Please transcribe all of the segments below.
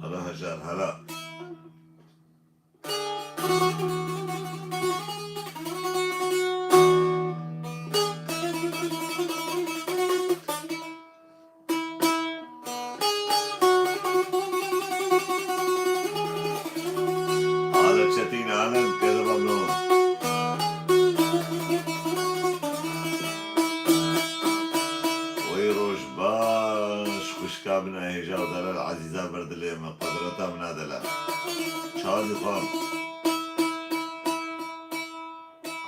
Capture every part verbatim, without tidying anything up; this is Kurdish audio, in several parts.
Hala hejar, hala. Alem Çetîn, alem, kezeba min. Wey roj baş, xwişka min a hêja û delal, ezîza ber dilê min, qudreta min a delal. Çavî xwe.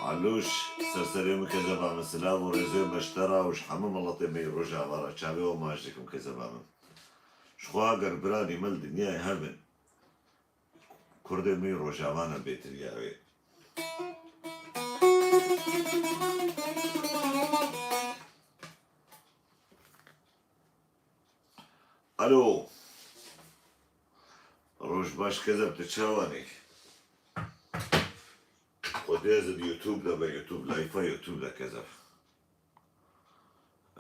Alûş, ser serê min kezeba min, silav û rêzê me ji te re û ji hemû miletê me yê Rojava re, çavê we maç dikim kezeba min. Ji xwe ger biranî me li dinyayê hebin, kurdê me yê Rojava ne bêtir ya wê. Alo. Roj baş kezeb, tu çawan î? Xwedê ez di YouTube de be, YouTube, layfa YouTube de kezeb.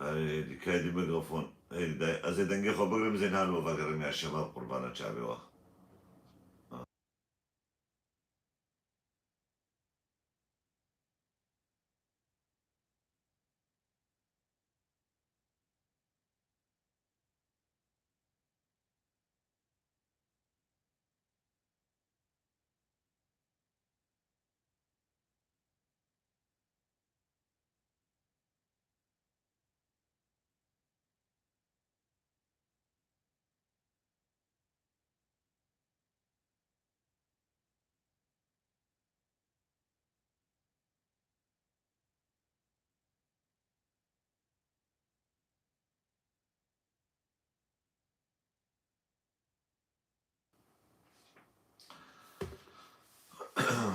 Erê, dikey di mikrofon. Hey, de, ez ê dengê xwe bigrim, zên hal we vegerim ya şebab qurbana çavê we.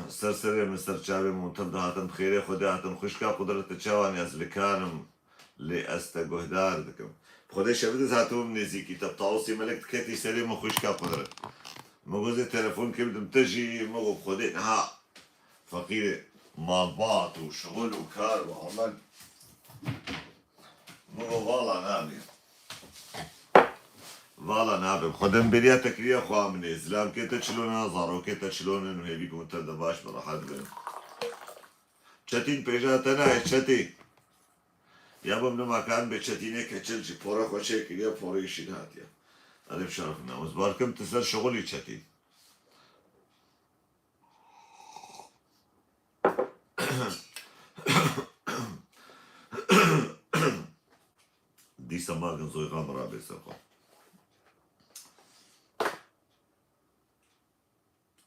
Ser serê min, ser çavê min, hûn tim dihatin bi xêrê Xwedê hatin. Xwişka Qudret, tu çawan î? Ez li kar im, lê ez te guhdar dikim. Bi Xwedê şevit ez hatibûm nêzîkî te, bi tawusî melek diketî serê min, xwişka Qudret. Min got zê telefon kir bidim te jî, min got bi Xwedê niha feqîrê malbat û şixul û kar û amel. Min got vala nabê. Vala nabê. Xwedê min bêriya te kiriye xwe min ê. Zilamkê te çilo ne, zarokê te çilo ne, û hêvî ku min tev de baş bi rehet bin. Çetîn pêja te nayê Çetîn. Ya bim nima kan bê Çetînê keçil jî pora xwe çêkiriye, porê îşî nehatiye. Erê bi şeref namus. Barkim tu ser şixulî Çetîn. Dîsa magin zoyxa min rabê ser xwe.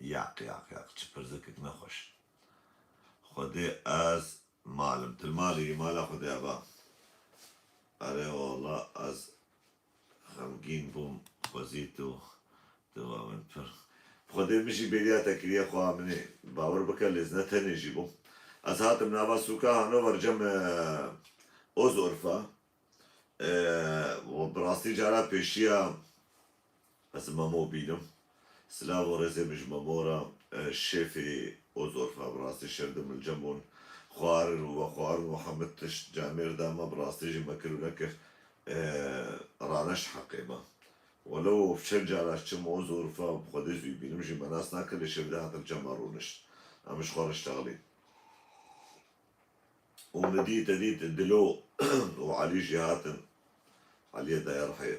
Yaq, yaq, yaq. Çi pirzikek nexweş. Xwedê ez malim. Tu li malî, mala Xwedê eva. Erê wala ez xemgîn bûm, xwezî tu, tu va min pir. Xwedê min jî bêriya te kiriye xwe min ê. Bawer bike lê ez ne tenê jî bûm. Ez hatim nava sûka Hanover cem, e, Ozorfa. E, bi rastî cara pêşiya ez Memo bînim. Silav û rêzê min ji Memo re, e, şêfê Ozorfa, bi rastî şêf di min cem bûn. Xwarin û vexwarin û hemû tişt camêr da me, bi rastî jî me kir û nekir, e, raneşt heqê me. Welew çend cara çim Ozorfa, bi Xwedê zû bînim jî me nas nakir, lê şêf de hatin cem me rûnişt. Em ji xwe re ştexilîn. Û min dît, te dît Dilo û Elî jî hatin. Eliyê dayê rihê.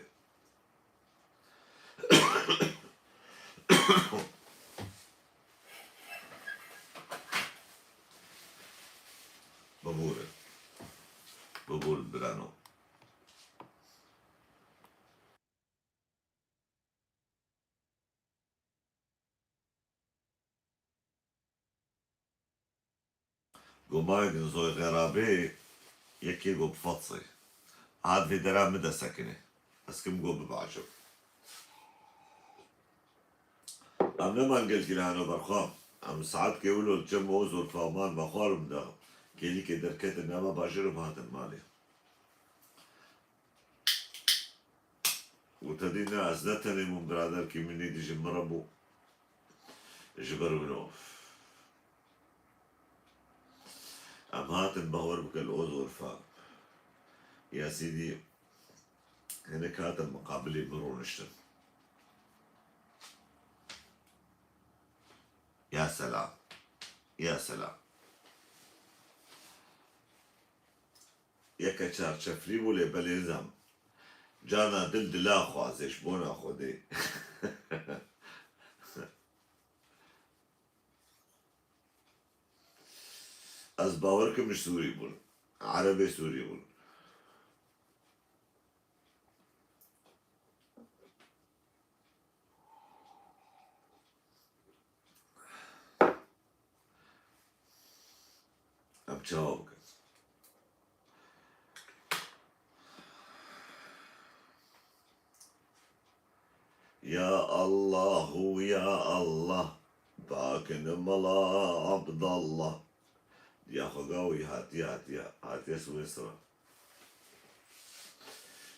Bibûre. Bibûr birano. Go mayê din zoy xerabê, yekê go bifetsê. Hat vê dera min de sekinê. Ez kim go bibacim. Em neman gelkî li heno berxwe. Em saetkê wilo li çem û zolfaman me xwarin da. Kêlîkê derketin nema bajarim hatin malê. Û te dî ne, ez ne tenê bûm, biraderkî min nî dijî min re bû. Ji ber wilo. Em hatin, bawer bike, li Ozorfa. Ya Sîdî, hinek hatin miqabilê min rûniştin. Ya selam. Ya selam. Yeke çarçeflî bû lê belê zam. Cana dil dila xwazê ji bona Xwedê. Ez bawer kim ji Sûrî bûn. Erebê Sûrî bûn. Em çawa bikin? Ya Allahu ya Allah, bakin mala Abdallah. Ya xwe gawî hatiye, hatiye, hatiye Swîsra.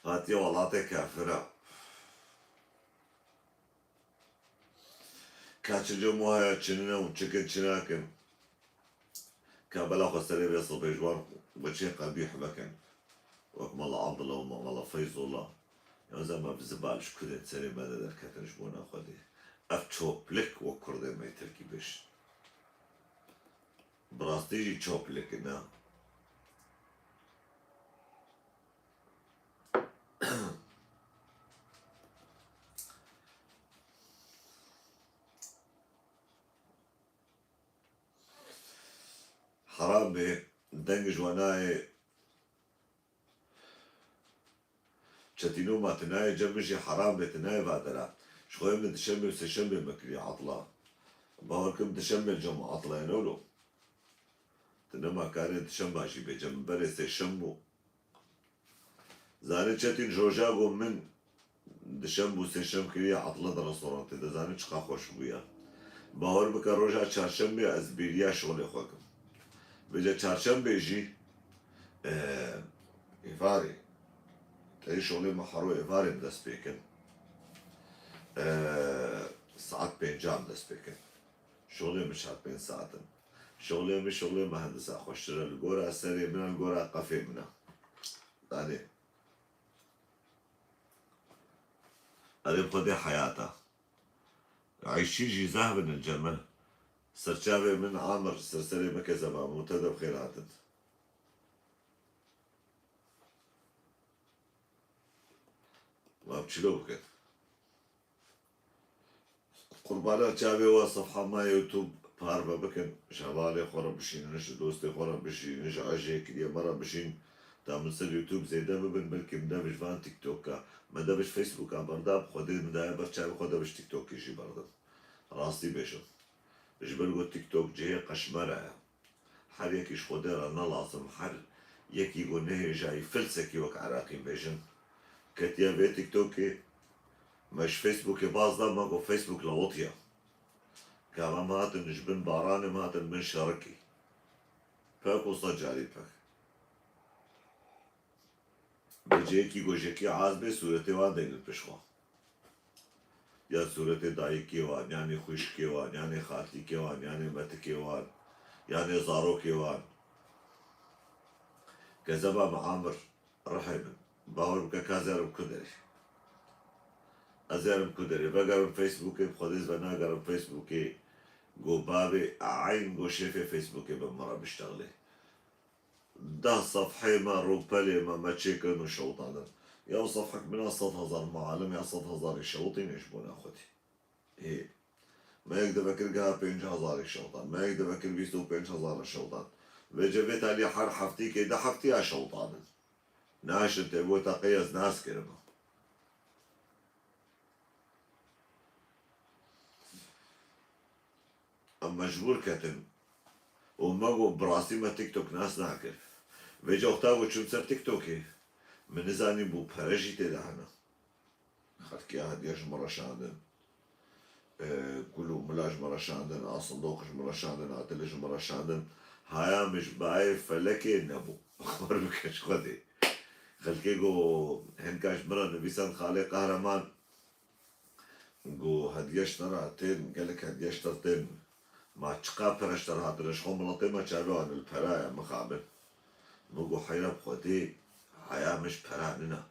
Hatiye welatê kafira. Ka çi cem waya çinine û çikin çinakin. Ka bela xwe serê vê sibê ji wan weçê qebîh vekin. Wek mala Abdullah û mala Feyzullah. Ya zema bi zibar ji kudên serê me de derketin ji bona Xwedê. Ev çoplik wek kurdê me yê tirkî bêjin. Bi rastî jî çoplik in, ha. Heram bê, deng ji we nayê. Çetîno ma tu nayê cem min jî heram bê, tu nayê vadera. Ji xwe min dişembe û sêşembe me kiriye etla. Bawer kim dişembe cem etla ye, ne wilo? Tu nema karê dişemba jî bê cem min, berê sêşem bû. Zanî Çetîn roja go min dişembe û sêşem kiriye etla di restorantê de, zanî çiqa xweş bûya. Bawer bike roja çarşembe ez bêriya şolê xwe kim. Bêje çarşembe jî, e, êvarê. Tey şolê me hero êvarê em dest pê kin. E, saet pênca em dest pê kin. Şolê min çar pênc saet in. Şolê min şolê mehendisa xweştir e. Li gora serê min e, li gora qefê min e. Danê. Erê Xwedê heyat e. Eyşî jî zehf in li cem min. Serçavê min Amir, ser serê min kezeba min, te de bi xêr hatin. Wan çilo bikin. Qurbana çavê we sefha me YouTube parve bikin. Ji hevalê xwe re bişînin, ji dostê xwe re bişînin, ji ejê kiriyê me re bişîn. Ta min ser YouTube zêde bibin, belkî min dev ji van TikToka, me dev ji Facebooka berda, bi Xwedê min daye ber çavê xwe, dev ji TikTokê jî berdim. Rastî bêjim. Ji ber ku TikTok cihê qeşmere ye. Her yekî ji Xwedê re ne lazim, her yekî ku nehêjayî filsekî wek Iraqî bêjin. Ketiye vê TikTokê, me ji Facebookê baz da, me got Facebook lewitiye. Ka em hatin ji bin baranê, em hatin bin şerikî. Pek û sed carî pek. Bi cihekî ku jekî az bê sûretê wan deynin pişt xwe. Yan sûretê dayikê wan, yanê xwişkê wan, yanê xaltîkê wan, yanê metikê wan, yanê zarokê wan. Kezeba me Amir, rihê min. Bawer bike ka ez ê herim ku derê. Ez ê herim ku derê. Vegerim Facebookê, bi Xwedê ez venagerim Facebookê. Go bavê eyn go şêfê Facebookê bi min re biştexilê. Deh sefheyê me, rûpelê me, me çêkirin û şewitandin. Ya sefhek bina sed hezar, me alim ya sed hezarî şewitîne ji bona Xwedê. Ê. Me yek devekir geha pênc hezarî şewitand. Me yek devekir bîst û pênc hezar şewitand. Vêce vê talî her heftîkê, de heftiya şewitandin. Naşin tê bo teqey ez nas kirime. Em mecbûr ketin. Û me got, bi rastî me TikTok nas nakir. Vêca wexta got çûm ser TikTokê, min nizanî bû pere jî tê de hene. Xelkê hatiye ji min re şandin. E, kul û mila ji min re şandin, a sindoq ji min re şandin, a til ji min re şandin. Haya min ji bayê felekê nebû. Xwer bike ji Xwedê. Xelkê got, hinka ji min re nivîsand Xalê Qehreman. Got, hediye ji te re tên, gelek hediye ji te tên. Ma çiqa pere ji te re hatine, ji xwe miletê me çavê wan li pera ye, mixabin. Min got, heyra bi Xwedê, haya min ji pera nina.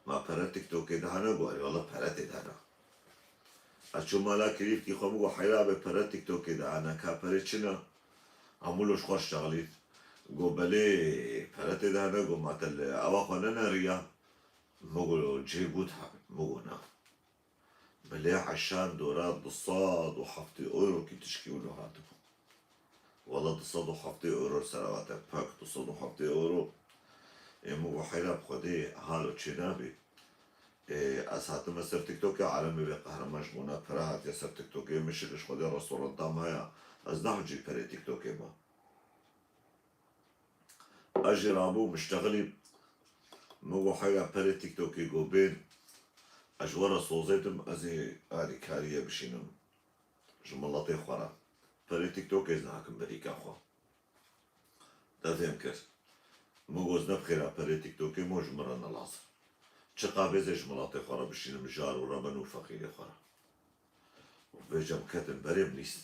Ma pere TikTokê de hene? Got, erê wele pere tê de hene. Ez çûm mala kirîvkî xwe, min got, heyra bê pere TikTokê de hene, ka pere çi ne? Hemû lo ji xwe şexlîn. Got, belê pere tê de hene, got, ma te li ewa xwe neneriya? Min got, cihê got he, min got na. Belê eşan dora du sed û heftê euro kî tişkî wilo hatibû. Wala du sed û heftê euro li ser ava te, pak du sed û heftê euro. Ê min got heyra bi Xwedê halo çênabê. Ê, ez hatime ser TikTokê, alemê vê qehreman ji bona pere hatiye ser TikTokê. Min şikir ji Xwedê restoranta min heye. Ez nahicî perê TikTokê me. Ez jî rabûm, miştexilî, min got, heyra perê TikTokê got bên, ez ji we re sozê dim, ez ê alîkariyê bişînim ji miletê xwe re. Perê TikTokê ez nakim berîka xwe. Te fêm kir. Min got, ez ne bi xêra perê TikTokê mo ji min re ne lazim. Çiqa bêzê ji miletê xwe re bişînim, jar û remen û feqîrê xwe re. Vêca min ketin berê min lîst.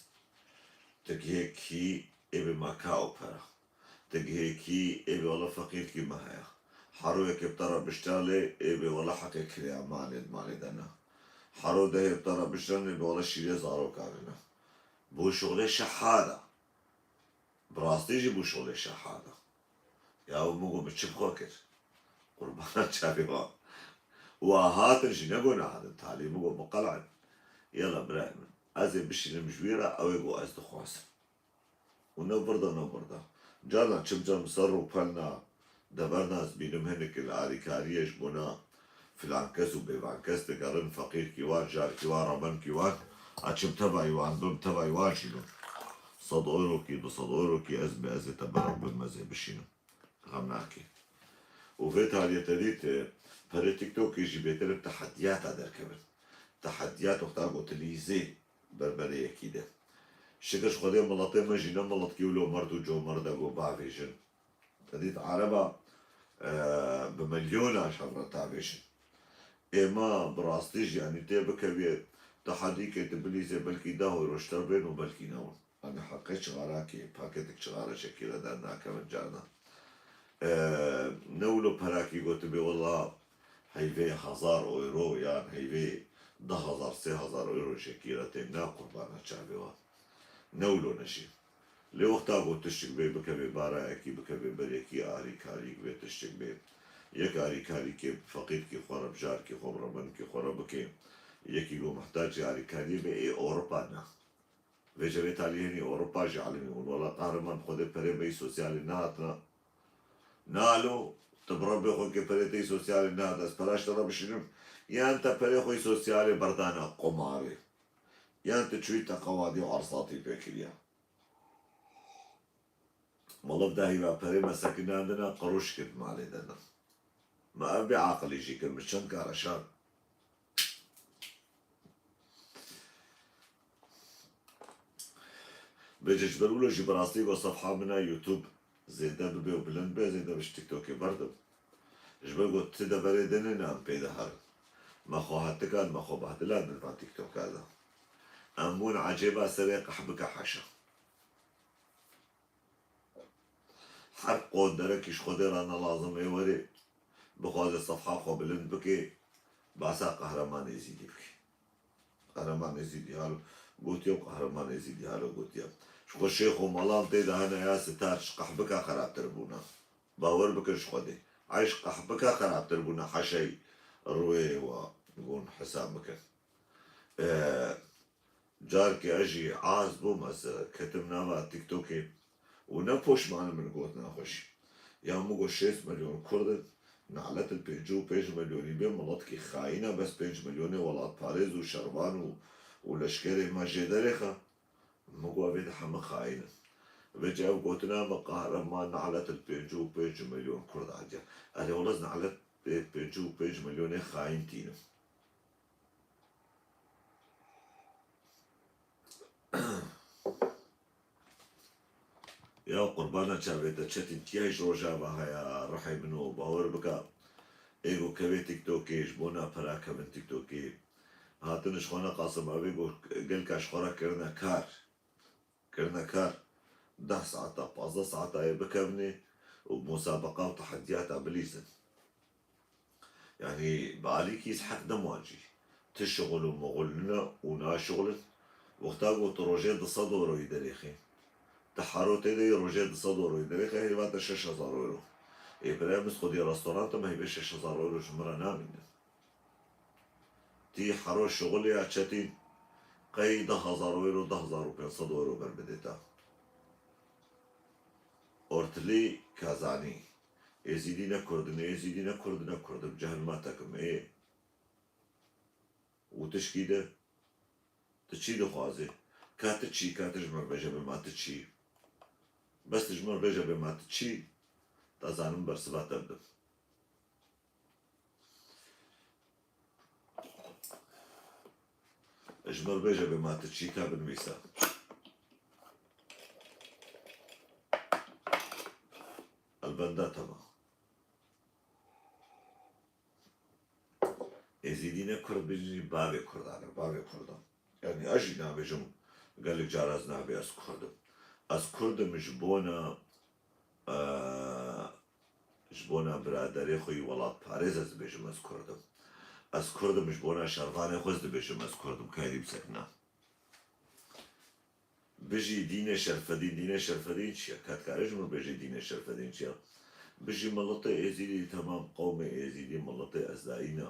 Ti gihê kî ê bê ma ka ew pera. Ti gihê kî ê bê wele feqîrkî me heye. Hero yekê bi te re bişta lê ê bê wele heqê kirêya malê di malê de ne. Hero dehê bi te re bişta lê bê wele şîrê zarokan ne. Bû şixulê şehada. Bi rastî jî bû şolê şehada. Ya min got, min çi bi xwe kir? Qurbana çavê wan. Wa hatin jî ne got nehatin, talî min got, min qel'in. Yela birayê min, ez ê bişînim ji wî re, ew ê got ez dixwazim. Û ne vir de ne vir de. Carna çim cem ser rûpelna, Deverna ez bînim hinek li alîkariyê ji bona filan kes û bêvan kes digerin, feqîrkî wan, carkî wan, rebenkî wan, a çim tevayî wan bim, tevayî wan jî bim. Sed euro kî, du sed euro kî ez bi ez ê te bera bim, ez ê bişînim. Xem nake. Û vê taliyê te dît, e, perê TikTokê jî bêtir in tehediyata derkevin. Tehediyat wexta got lîzê berberê yekî de. Şikir ji Xwedê miletê me jî ne miletkî wilo merd û comerd e got bavêjin. Te dît ereba, e, bi milyonan ji hev re tavêjin. Ê ma bi rastî jî, yanî tê bikeviyê, te hedîkê tu bilîzê belkî deh euro ji te bên û belkî newin. Yanî heqê çixarakê, paketek çixara şekîre dernakevin carna. E, ne wilo perakî gotibê, wela heyvê hezar euro yan heyvê deh hezar, sê hezar euro şekîre tê, na qurbana çavê wan. Ne wilo ne jî. Lê wexta ku tiştik bê, bikevê barayekî, bikevê berekî, arîkarîk bê, tiştik bê. Yek arîkarîkê bi feqîrkî xwe re, bi jarkî xwe, bi rebenkî xwe re bike. Yekî ku mihtacê arîkariyê be, ê Ewropa ne. Vêca vê talî henî Ewropa jî elimî hûn. Wela qehreman bi Xwedê perê me yî sosyalê nehatine. Nalo, tu bi Rebbê xwe ke perê te yî sosyalê nehat, ez pera ji te re bişînim. Yan te perê xwe yî sosyalê berdane qumarê. Yan tu çûyî te qewadî û ersatî pê kiriye. Maliv de hîva perê me sekinandine, qirûşkê di malê de ne. Me ev bê aqilî jî kir, min çend kare şand. Vêca ji ber wilo jî bi rastî got sefha min a YouTube zêde bibe û bilind be, zêde bi ji TikTokê berdim. Ji ber got ti deverê din in em pê diherin. Me xwe hetikan, me xwe behdilandin van TikToka de. Em bûn ecêba serê qehbika heşa. Her qonderekî ji Xwedê re ne lazim ê werê, bixwaze sefha xwe bilind bike, basa Qehreman Êzîdî bike. Qehreman Êzîdî halo gotiye û Qehreman Êzîdî halo gotiye. Ji xwe şêx û malan tê de hene ya sitar ji qehbika xerabtir bûne. Bawer bikin ji Xwedê. Ay ji qehbika xerabtir bûne, heşey rûyê wa gon hesab bikin. Ee, Carkê ez jî az bûm, ez ketim nava TikTokê û ne poşman im min gotina xwe jî. Ya min got şêst milyon kurd in, nalet li pêncî û pênc milyonî bê, miletkî xayîn e, bes pênc milyonê welatparêz û şervan û, û leşkerê me jê derêxe. Min got, evê de hemî xayîn in. Vêca ev gotina me qehreman nalet li pêncî û pênc milyon Kurd hatiye. Erê wele ez nalet pê pêncî û pênc milyonê xayîn tînim. Ya qurbana çavê te Çetîn, tiya ji Rojava haya, rihê min û bawer bike, ê ku kevê TikTokê, ji bona pera kevin TikTokê, hatin ji xwe ne qasim avê ku gelka ji xwe re kirine kar. Kirine kar, deh saeta, pazdeh saeta yê bikevnê û musabeqa û tehediyata bilîzin. Yanî bi alîkî heq dem wan jî. Ti şixul û muxul nine û naşixulin. Wexta ku tu rojê du sed euroyî derêxî. Ti hero tê de yî rojê du sed euroyî derêxe, hêva te şeş hezar euro. Ê birayê min, xwedî restoranta me hêvê şeş hezar euro ji min re namînin. Tî hero şixulê ya Çetîn, qey deh hezar euro, deh hezar û pênc sed euro ber bidê te. Ortilî Kazanî. Êzîdî ne Kurd in, Êzîdî ne Kurd, ne Kurd in, cehilma tekim ê. Û tişkî de, tu çî dixwazî? Ka tu çî, ka tu ji min bêje bê ma tu çî. Bes tu ji min bêje bê ma tu çî, ta zanim bersiva te bidim. Ji min bêje bê ma tu çî, ka binivîsa. Elbenda tema. Êzîdî ne Kurd bin jî bavê Kurdan e, bavê Kurdan. Yanî ez jî nabêjim, gelek cara ez nabê ez Kurd im. Ez Kurd im ji bona, e, ji bona biraderê xwe yî welatparêz ez dibêjim ez Kurd im. Ez Kurd im ji bona şervanê xwe ez dibêjim ez Kurd im, kaydî bisekina. Bijî dînê Şerfedîn, dînê Şerfedîn çi ye? Ka dikare ji min bêjî dînê Şerfedîn çi ye? Bijî miletê Êzîdî, temam qewmê Êzîdî miletê ezdayî ne.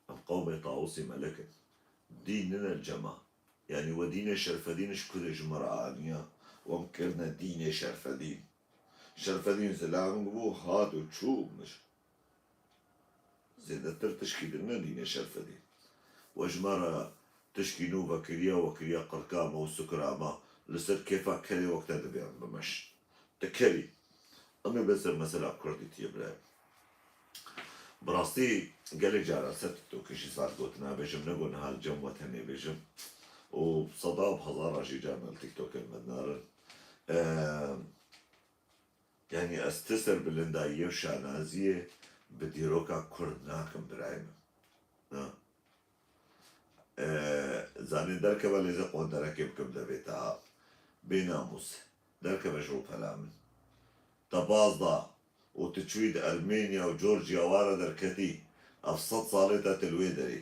Em qewmê Tawusî Melek in. Dîn nine li cema. Yanî we dînê Şerfedîn ji kurê ji me re aniya. We em kirine dînê Şerfedîn. Şerfedîn zilam bû, hat û çû min. Zêdetir tişkî din ne dînê Şerfedîn. We ji me re tişkî nû vekiriya, wekiriya qirka me û sukira me, li ser kêfa kerê wek te divê em bimeşin. Ti kerî. Em ê bin ser mesela Kurdîtiyê bire. Bi rastî gelek cara ser TikTokê jî zaf gotina bêjim, ne ku niha li cem we tenê bêjim. Û seda bi hezara jî carna li TikTokê me dinarin. Eee, Yanî ez ti serbilindayiyê û şanaziyê bi dîroka Kurd nakim birayê min. Na. Ee, zanê derkeve lê ez ê qonderekê bikim devê te ha. Bênamûs. Derkeve ji rûpela min. Te baz da û tu çûyî di Ermêniya û Georgiya wa re derketî. Ev sed salê te tu li wê derê.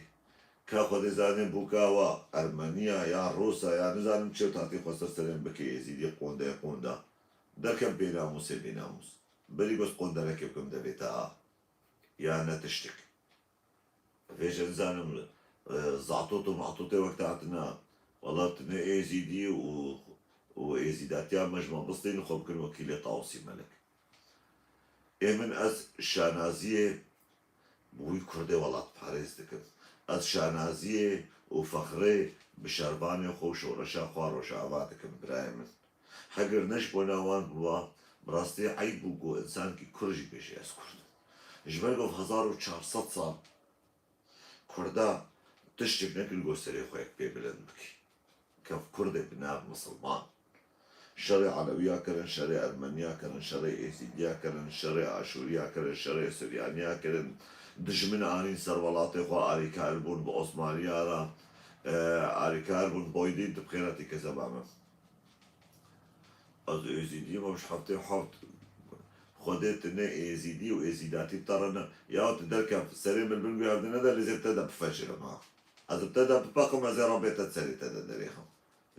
Ka Xwedê zanê bûka wa Ermeniya ya Rûsa ya nizanim çi û tatî xwe ser serê min bikê Êzîdî qondeyê qonda. Derkev bênamûsê bênamûs. Berî ku ez qonderekê bikim devê te ha. Ya ne tiştik. Vêje nizanim, e, zatût û matûtê wek te hatina. Wela tu ne êzîdî û, û êzîdatiya me ji me bistînin xwe bikin wekîlê Tawusî Melek. Ê min ez şanaziyê bi wî kurdê welatparêz dikim. Ez şanaziyê û fexrê bi şervanê xwe û şoreşa xwe Rojava dikim birayê min. Heger ne ji bona wan biba, bi rastî eyb bû ku însankî kurd jî bêje ez kurd im. Ji ber ku hezar û çar sed sal Kurda tiştek nekir ku serê xwe yek pê bilind bikî. Kev Kurdê bi nav misilman. Şerê Elewiya kirin, şerê Ermeniya kirin, şerê Êzîdiya kirin, şerê Aşûriya kirin, şerê Suryaniya kirin. Dijmin anîn ser welatê xwe, alîkar bûn bi Osmaniya re, e, alîkar bûn boydî di bi xêretî kezeba min. Ez êzîdî me ji heftê û heft. Xwedê tu ne êzîdî û êzîdatî te re ne. Ya tu derkev serê min bin guya evdine de lê zê te de bifecirim ha. Ez bi te de bipeqim, ez ê rebê te serê te de derêxim.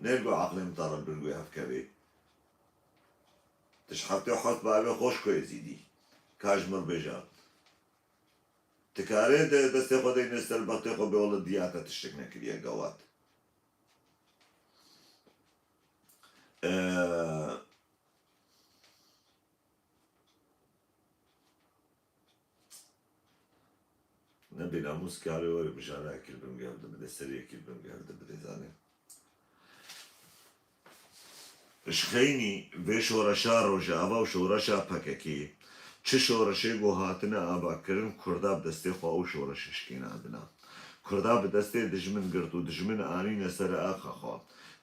Nêl ku aqlê min te re bin guya hevkevê. Tu ji heftê û heft bavê xweş ku êzîdî. Ka ji min bêje. Ti karê de destê xwe deyne ser bextê xwe bê wele diya te tiştek nekiriye gawat. Ee, ne bênamûs karê were mijara yekî li bin gel dibide, serê yekî li bin gel dibide zanê. Ji xeynî vê şoreşa Rojava û şoreşa P K K, çi şoreşê ku hatine avakirin, Kurda bi destê xwe ew şoreşê şikênandina. Kurda bi destê dijmin girt û dijmin anîne ser axa xwe.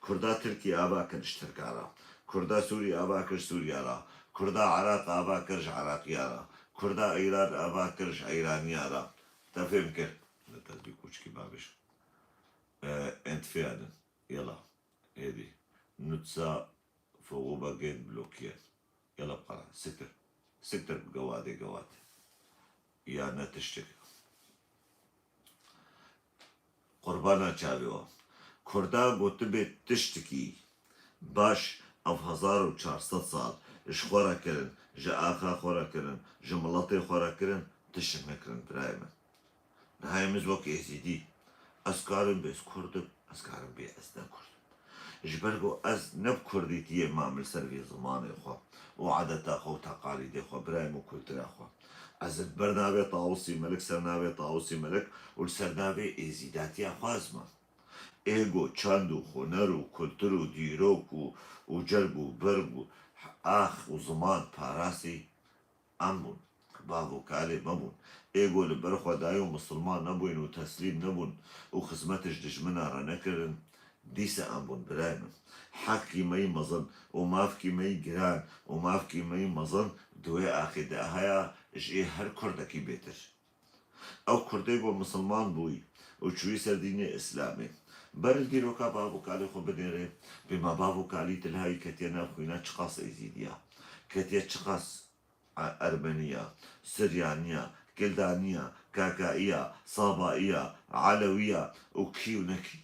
Kurda Tirkî ava kir ji Tirka re. Kurda Sûrî ava kir ji Sûriya re. Kurda Iraq ava kir ji Iraqiya re. Kurda Îran ava kir ji Îraniya re. Te fêm kir? Ne te vî kûçikî bavêj. E, entfiyadin. Yala. Êdî. Nutsa fogo ba gên blokiye. Yala para. Siktir. Siktir bi gewadê gewat. Ya ne tiştik. Qurbana çavê we. Kurda gotibê tiştikî baş ev hezar û çar sed sal ji xwe re kirin, ji axa xwe re kirin, ji miletê xwe re kirin, tiştik nekirin birayê min. Niha em wek êzîdî, ez karim bê ez kurd im, ez karim bê ez ne kurd im. Ji ber ku ez ne bi kurdîtiyê mam li ser vê zimanê xwe û adeta xwe û teqalîdê xwe, birayê min, û kultura xwe. Ez li ber navê Tawusî Melik, ser navê Tawusî Melik û li ser navê êzîdatiya xwe ez mam. Ê ku çand û huner û kultur û dîrok û, û cerg û berg û ax û ziman parasî, em bûn. Bav û kalê me bûn. Ê ku li ber xwe dayî û misilman nebûyn û teslîm nebûn û xizmetê ji dijmina re nekirin, dîsa em bûn birayê min. Heqkî me yî mezin û mafkî me yî giran û mafkî me yî mezin di wê axê de heye ji ê her kurdekî bêtir. Ew kurdê ku misilman bûyî û çûyî ser dînê Îslamê, ber li dîroka bav û kalê xwe binêre, bê ma bav û kalî tilhayî ketiye nav xwîna çiqas êzîdiya, ketiye çiqas E-, Ermeniya, Siryaniya, Kildaniya, Kakaiya, Sabaiya, Elewiya û kî û nekî.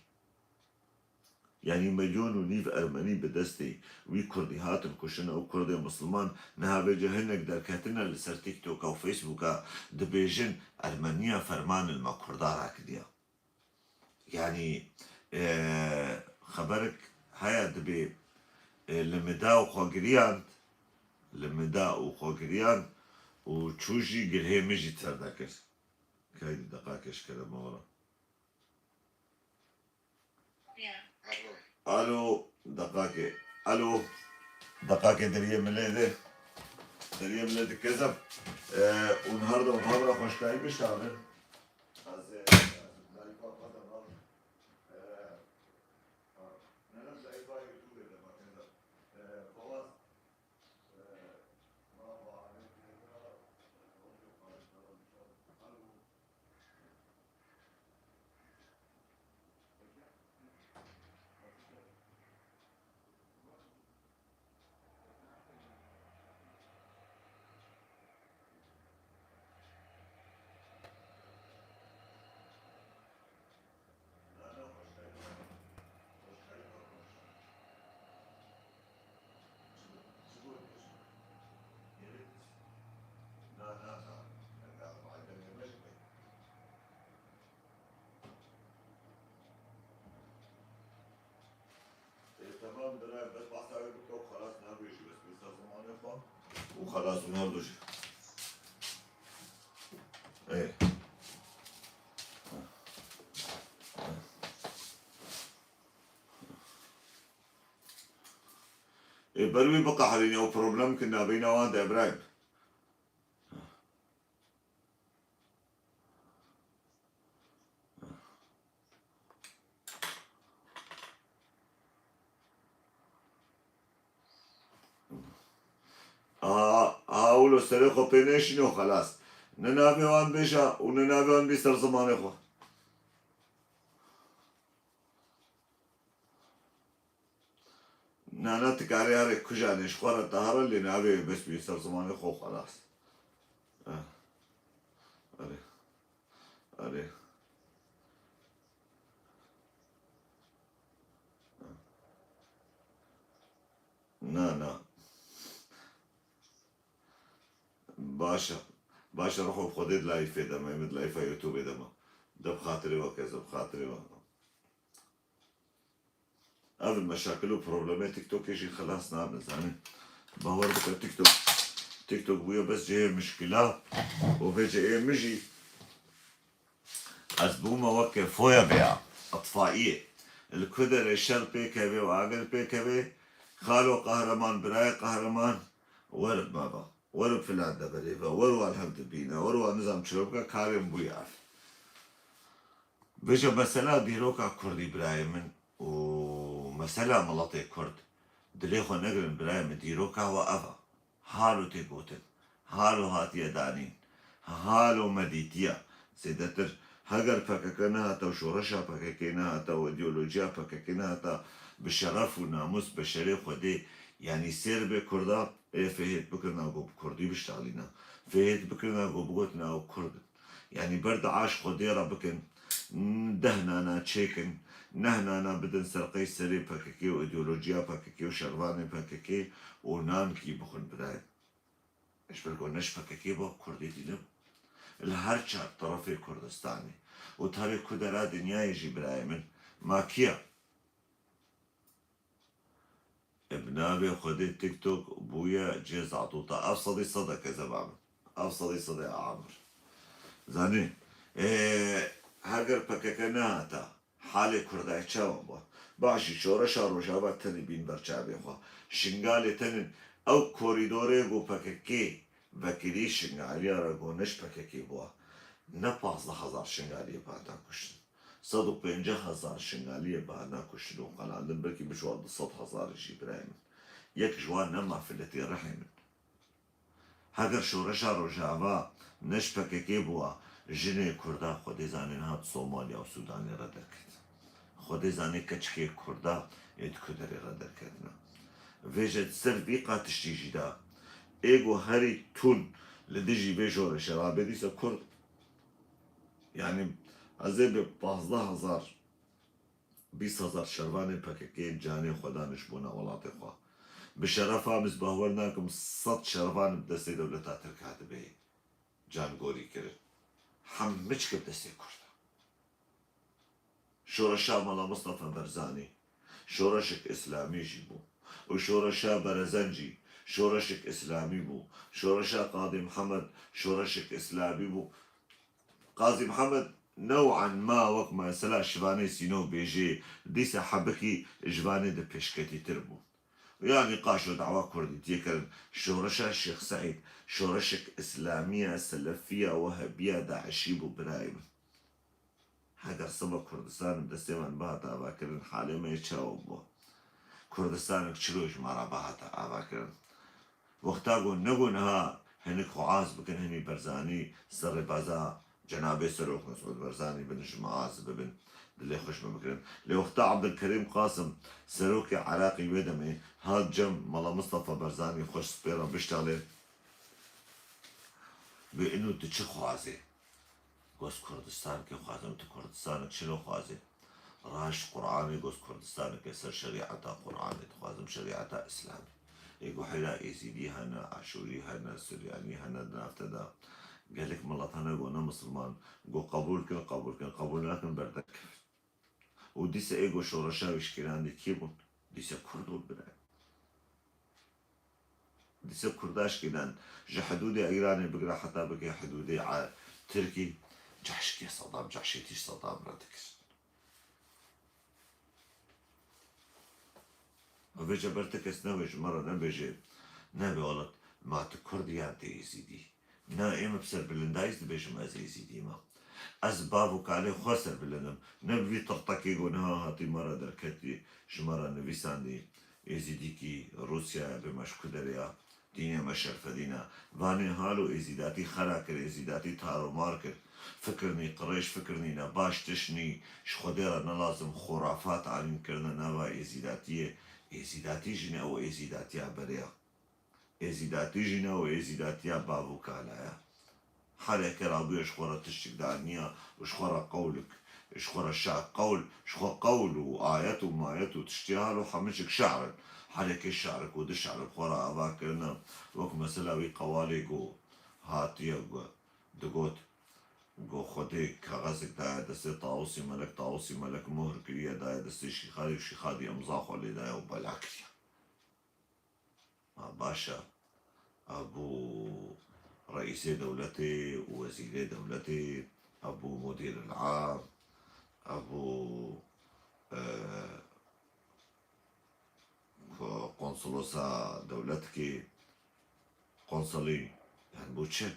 Yanî milyon û nîv Ermenî bi destê wî Kurdî hatin kuştin. Ew Kurdê Misilman niha vêce hinek derketine li ser TikToka û Facebooka dibêjin Ermeniya ferman li me Kurda rakidiya. Yanî, e, xeberek heye dibê, e, li min da û xwe giriyand, li min da û xwe giriyand û çû jî girhê min jî terde kir. Kaydî deqakê ji kerema we re. Alo, deqakê. Alo, deqakê deriyê min lê de. Deriyê min lê de kezeb. E, hûn her du hev re xweşkayî bişavin. Ez ê, ez ê live-a xwe de bavim. E, ha, ne, ne, live-a YouTube-ê de bavim. E, Fawaz, e, ma, ma, E, temam, bira, bes behsa wê bike û xelas, nabêjî, bes bê ser zimanê xwe û xelas û her du jî. Ê. Ê, ber wî biqeherîne û problem kin nabeyna wan de, Îbrahîm. Aha, aha, wilo serê xwe pê nêşîne û xelas. Ne navê wan bêje û ne navê wan bî ser zimanê xwe. Na, na, tu karê here kujanê ji xwe re te here, lê navê wê bes bî ser zimanê xwe û xelas. Eh. Erê. Erê. Na, na. Baş e. Baş e, ruho bi Xwedê di layfê de me, em di layfa YouTube de me. De bi xatirê we kez, de bi xatirê we. Ev meşakil û problemê TikTokê jî xilas nabin, zanî. Bawer bike TikTok, TikTok bûye bes cihê mişkila û vê cihê min jî ez bûme weke foya veya itfaiyê. Li ku derê şer pê kevê û agir pê kevê, Xalo qehreman, birayê qehreman, werin mava, werin filan deverê ve, werin wa li hev dibîne, werin wa nizam çilo bike, karê min bûye ev. Vêca mesela dîroka kurdî birayê min û mesela miletê kurd, dilê xwe negirin birayê min, dîroka we ev e. Halo tê gotin, halo hatiye danîn, halo me dîtiye. Zêdetir heger P K K nehata û şoreşa P K K nehata û îdeolojiya P K K nehata bi şeref û namûs beşerê Xwedê, yanî sêr bê kurda, ê fêhêt bikirina ku bi kurdî biştalîna. Fêhêt bikirina ku bigotina ew kurd in. Yanî ber DAIŞ Xwedê re bikin, deh nana çêkin, neh nana bidin serqey serê P K K û îdeolojiya P K K û şervanê P K K û nankî bixwin birayê. Ji ber ku ne ji P K K bû, kurdîtî nebû. Li her çar terefê Kurdistanê û tarê ku dera dinyayê jî birayê min, ma kiya? Bi navê Xwedê TikTok bûye cihê zatûta. Ev sedî sedek e zeba min. Ev sedî sedê amir. Zanî, ê, heger P K K nehata, halê Kurdayê çawa bû? Başî, şoreşa Rojava tenê bîn ber çavê xwe. Şingalê tenin ew korîdorê ku P K K vekirî Şingaliya re ku ne ji P K K bû. Ne pazdeh hezar Şingaliyê bi hata kuştin. Sed û pêncî hezar Şingaliyê bi hata kuştin û qelandin, belkî biçû du sed hezar jî birayê min. Yek ji wan nema filetê rihê min. Heger şoreşa Rojava ne ji P K K bûa, jinê Kurda Xwedê zanê niha di Somalya û Sûdanê re derket. Xwedê zanê keçikê Kurda ê di ku derê re derketine. Vêce di ser vî qat tiştî jî de ê ku herî tund li dijî vê şoreşê rabe dîsa Kurd. Yanî ez ê bi pazdeh hezar, bîst hezar şervanên P K K canê xwe dan ji bona welatê xwe. Bi şerefa min ez bawer nakim sed şervan bi destê dewleta Tirk hatibe cangorî kirin. Hemû çik bi destê Kurd e. Şoreşa Mela Mistefa Berzanî şoreşek îslamî jî bû. Û şoreşa Berezen jî şoreşek îslamî bû. Şoreşa Qadî Mihemed şoreşek îslamî bû. Qazî Mihemed new'an ma wek mesela şivanê Sîno bêjê, dîsa hebikî ji vanê de pêşketîtir bû. Yanî qaşo dawa kurdîtiyê kirin. Şoreşa Şêx Seîd şoreşek îslamiya, selefiya, wehebiya, daişî bû birayê min. Heger sibe Kurdistan bi destê wan bihata avakirin, halê me yê çawa bû? Kurdistanek çilo ji me re bihata avakirin? Wexta ku ne ku niha hinek xwe az bikin, hinî Berzanî ser rêbaza Cenabê Serok Mesûd Berzanî bin, ji me az bibin, dilê xweş me bikirin. Lê wexta Abdulkerîm Qasim, serokê Iraqî wê demê, hat cem Mela Mistefa Berzanî xweş spê re biştalê, bi ino tu çi xwazê? Goz Kurdistanekê xwazim, tu Kurdistanek çilo xwazê? Raşt Qur'anê goz Kurdistanekê ser şerîeta Qur'anê dixwazim, şerîeta Îslamê. Ê guhêra Êzîdî hene, Aşûrî hene, Suryanî hene di nav te de. Gelek milet hene ku ne misilman, ku qebûl kin, qebûl kin, qebûl nakin, berdekevin. Û dîsa ê ku şoreşa wî şikînandî kî bûn? Dîsa Kurd bûn birayê. Dîsa Kurda şikînan ji hidûdê Îranê bigire heta bike hidûdê e, Tirkî, cehşikê Sedam, cehşêtî ji Sedam re dikir. Vêca ber ti kes nebe ji me re nebêje, nebe welat, ma tu Kurd yan tê Êzîdî. Na, ê min bi serbilindayî dibêjim ez Êzîdî me. Ez bav û kalê xwe serbilind im. Ne bi vî tirtekê ku niha hatî me re derketî, ji me re nivîsandî, Êzîdîkî Rûsyaya bê me ji ku derê ya, dînê me şerfedîn e. Vanê halo Êzîdatî xera kir, Êzîdatî taromar kir. Fikirnî qirêj, fikirnî ne baş, tişt nî, ji Xwedê re ne lazim, xurafat alîn kirine nava Êzîdatiyê. Êzîdatî jî ne ew Êzîdatiya berê ya. Êzîdatî jî ne ew Êzîdatiya bav û kala ye. Hereke rabûye ji xwe re tiştik daniya û ji xwe re qewlik, ji xwe re şa-, qewl, ji xwe qewl û ayet û mayet û tiştê halo hemû çik şe'r in. Hereke şe'rek û du şe'r bi xwe re ava kirine. Wek mesela wî qewalê ku hatiye ku digot, ku Xwedê kaxezek daye destê Tawusî Melek, Tawusî Melek mohr kiriye daye destê Şîxadî û Şîxadî imza xwe lê daye û bela kiriye. Ha, baş e. Ev bû reîsê dewletê û wezîrê dewletê, ev bû mudîr el-am, ev bû, e, ko-, kons-, Solosa dewletkê, konsolî, yani bo çi?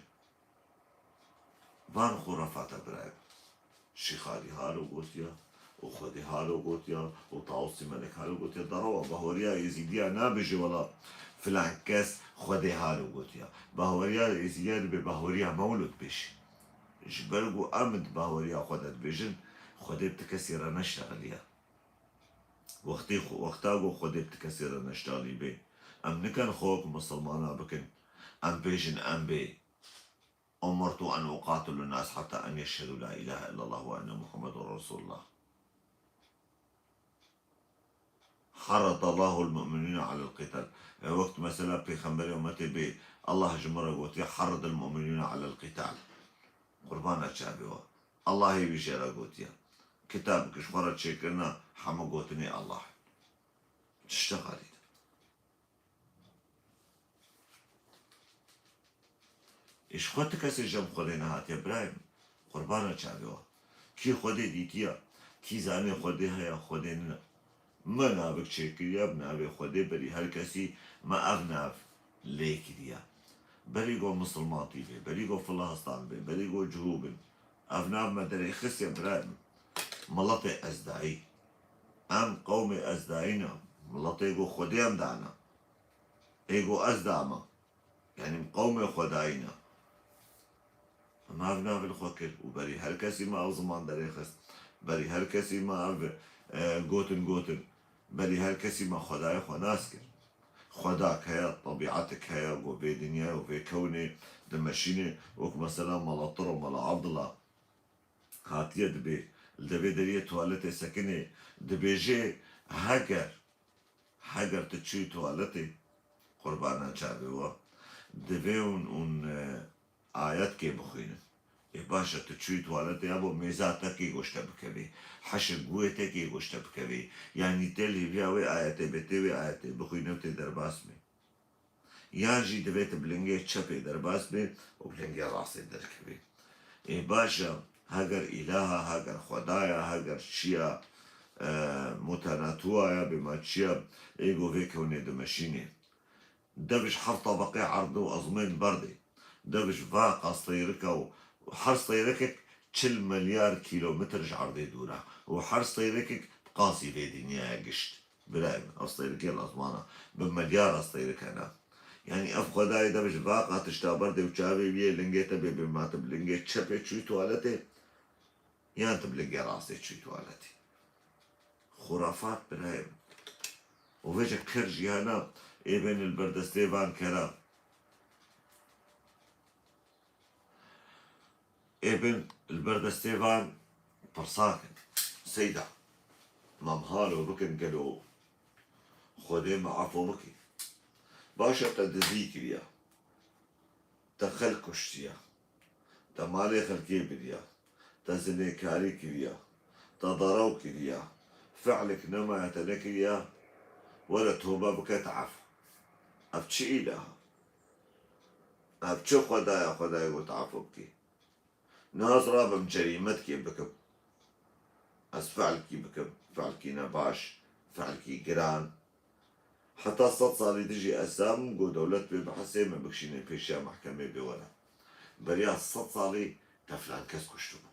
Van xurafata birayê. Şîxalî halo gotiya û Xwedê halo gotiya û Tawusî Melek halo gotiya. Derewa bahweriya Êzîdiya nabêje wela filan kes Xwedê halo gotiya. Bahweriya Êzîdiya dibe bahweriya mewlûd bêje. Ji ber ku em di bahweriya xwe de dibêjin, Xwedê bi ti kesî re neştexiliya. Wextê xwe, wexta ku Xwedê bi ti kesî re neştexilî bê, em nikin xwe wek misilmana bikin, em bêjin em bê. أمرت أن أقاتل الناس حتى أن يشهدوا لا إله إلا الله وأن محمدا رسول الله. حرض الله المؤمنين على القتال. E, wek mesela Pêxemberê ummetê bê, Allah ji min re gotiye, حرض المؤمنين على القتال. Qurbana çavê we. Allahê wî jê re gotiye. Kitab ji xwe re çêkirina hemû gotinê Allah. Tişta xalî de. Ê ji xwe ti kesê cem Xwedê nehatiye birayê min. Qurbana çavê we. Kî Xwedê dîtiye, kî zanê Xwedê heye, Xwedê nine. Me navik çêkiriye, bi navê Xwedê berî her kesî me ev nav lê kiriye. Berî ku misilmantî bê, berî ku filahstan bê, berî ku cihû bin. Ev nav me derêxistiye birayê min. Miletê Ezdayî. Em qewmê Ezdayî ne. Miletê ku Xwedê em dane. Ê ku ez dame. Yanî qewmê Xwedayî ne. Em ev nav li xwe kir û berî her kesî me ev ziman derêxist. Berî her kesî me ev, e, gotin gotin. Berî her kesî me Xwedayê xwe nas kir. Xwedak heye, tebîetik heye, ku vê dinyayê û vê kewnê dimeşînê, wek mesela Mela Tiro, Mela Abdullah hatiye dibê, li devê deriyê tuwaletê sekinê, dibêjê, heger, heger tu çûyî tuwaletê, qurbana çavê we, divê hûn, hûn, e, ayetkê bixwînin. Ê baş e, tu çûyî tuwaletê, hebo mêza te kê goşte bikevê, heşir guhê te kê goşte bikevê, yanî tê li hêviya wê ayetê bê, tê wê ayetê bixwîne û tê derbas bê. Yan jî divê tu bi lingê çepê derbas bê û bi lingê rastê derkevê. Ê baş e, heger îlaha, heger xwedaya, heger çiya, e, mutenatuwa ya, bê ma çiya, ê ku vê kewnê dimeşînê. Dev ji heft tebeqê erd û ezmên berdê. Dev ji vaqa seyrika û her seyrikek çil milyar kîlometr ji erdê dûr e û her seyrikek bi qasî vê dinyaya gişt. Birayê min, ev seyrikê lazmana bi milyara seyrike ne. Yanî ev xwedayê dev ji vaqa tişta berdê û çavê wî yê lingê te bê, bê ma tu bi lingê çepê çûyî tuwaletê, yan tu bi lingê rastê çûyî tuwaletê. Xurafat birayê min. Û vêce ker jiyana ê bên li ber destê van kera. Ê bin li ber destê van pirsa kin. Seyda, ma em halo bikin gelo Xwedê me efo bikî. Baş e te dizî kiriya. Te xelk kuştiya. Te malê xelkê biriya. Te zinêkarî kiriya. Te derew kiriya. Fe'lek nemaye te nekiriya. Were tobe bike te efo. Ev çi îlaha? Ev çi xwedaya, xwedayê ku te efo bikî? Niha ez rabim cerîmetkê bikim. Ez fe'lkî bikim. Fe'lkî nebaş, fe'lkî giran. Heta sed salî dijî ez zabim ku dewlet bê bihesê me bikişînê pêşiya mehkemê bê were. Beriya sed salî te filan kes kuştibû.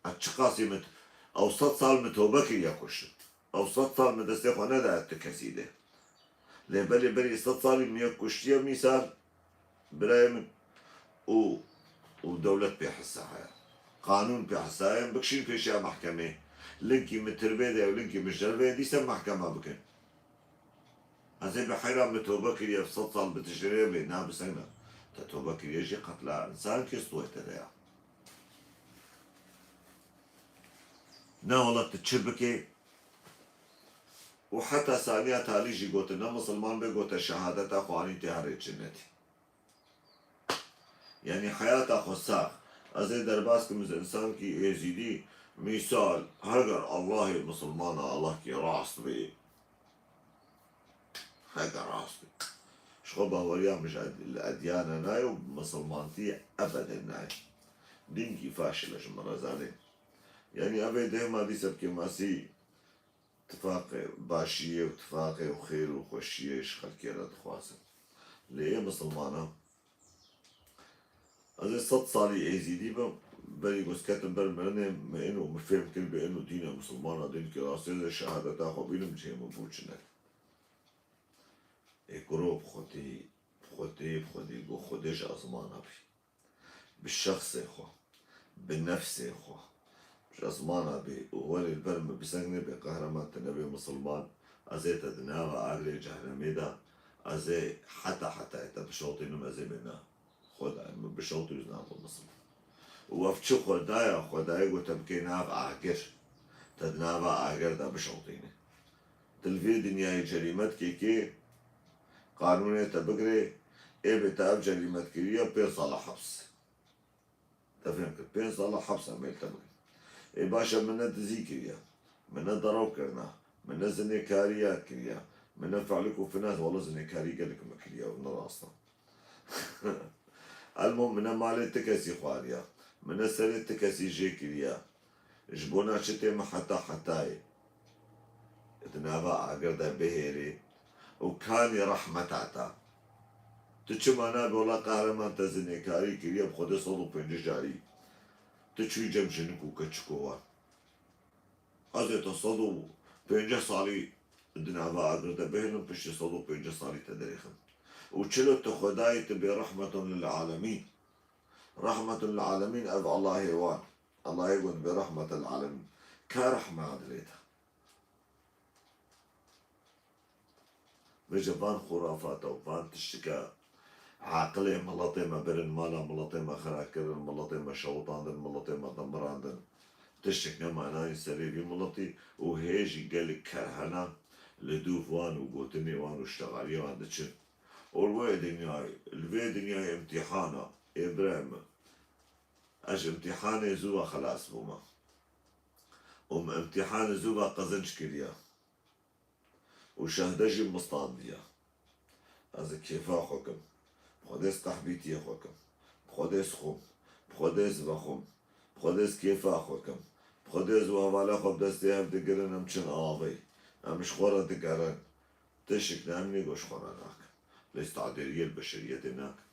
Ez çiqasî min, ew sed sal min tobe kiriye kuştin. Ew sed sal min destê xwe nedaye tu kesî de. Lê belê berî sed salî min yek kuştiye mîsal, birayê min, û, û dewlet pê hisa heye. Qanûn pê hisa heye, em bikişîn pêşiya mehkemê. Linkî min tirbê de ye û linkî min ji dervê ye, dîse mehkema bikin. Ez ê bi heyran min tobe kiriye, sed sal bi tiştê re bê, na bi seng ne. Te tobe kiriye jî qetla însan kê stûyê te de ya. Na wela tu çi bikê? Û heta saniya talî jî gotin, ne misilman bê, gote şehadeta xwe anî tê herê cinnetî. Yanî heyata xwe sax. Ez ê derbas kim ji însankî êzîdî, mîsal, heger Allahê misilmana, Allahkî rast bê. Heger rast bê. Ji xwe baweriya min ji ed-, li edyana nayê û misilmantiyê ebeden nayê. Dînkî faşil e ji min re zanê. Yanî ev ê dêma dîse bi kêmasî tifaqê başiyê û tifaqê û xêr û xweşiyê ji xelkê re dixwazin. Lê ê misilmana, ez ê sed salî êzîdî bim, berî ku ez ketim ber mirinê, min êno min fêm kir bê êno dîna misilmana dînekî rastê, ez ê şehadeta xwe bînim cihê min bû çi ne. Ê kuro bi Xwedê, bi Xwedê, bi Xwedê, got Xwedê ji ezmana bî. Bi şexsê xwe, bi nefsê xwe, ji ezmana bî û werê li ber min bi zeng nebe qehreman, tu nebê misilman, ez ê te di nava agirê cehnemê de, ez ê heta hetayê te bişewtînim, ez ê bê na. Xwedayê min bişewtî û ez nabim misilman. Û ev çi Xwedaya, Xwedayê got te bikê nav agir, te di nava agir de bişewtîne. Tu li vê dinyayê cerîmet kê kê, qanûnê te bigirê, ê bê te ev cerîmet kiriye pênc sala heps. Te fêm kir, pênc sala heps em ê li te bigrin. Ê baş e, min ne dizî kiriye, min ne derew kirina, min ne zinêkariya kiriye, min ne fe'lik û finas, wele zinêkarî gelek min kiriye û ne rast e. Elmo min ne malê ti kesî xwariya, min ne serê ti kesî jê kiriye. Ji bona çi tê min heta hetayê di nava agir de bihêrê û kanî rehmeta te? Tu çima nabê wela qehreman te zinêkarî kiriye bi Xwedê sed û pêncî carî? Tu çûyî cem jinik û keçiko wan. Ez ê te sed û pêncî salî di nava agir de bihêlim, piştî sed û pêncî salî te derêxim. Û çilo tu Xwedayê tu bê rehmetun lil alemîn. Rehmetun lil alemîn ev Allahê wan. Allahê got bê rehmet lil alemîn. Ka rehme adilê te? Vêce van xurafata û van tiştika aqilê miletê me birin, mala miletê me xira kirin, miletê me şewitandin, miletê me demirandin. Tiştik nema nayîn serê vî miletî û hê jî gelek kerhena li dûv wan û gotinê wan û ştegaliyê wan diçin. Û li wê dinyayê, li vê dinyayê imtîhana, ê birayê min, ez ji imtîhanê zû ve xelas bûme. Û min imtîhanê zû ve qezinc kiriye. Û şehde jî min standiye. Ez ê kêfa xwe kim. Bi Xwedê ez qehbîtiyê xwe kim. Bi Xwedê ez xwim. Bi Xwedê ez vexwim. Bi Xwedê ez kêfa xwe kim. Bi Xwedê ez û hevala xwe bi destê hev digirin em çin avê. Em ji xwe re digerin. Tişik ne em nêgo ji xwe re nakin. Lê ez tadêriyê li beşeriyetê nakim.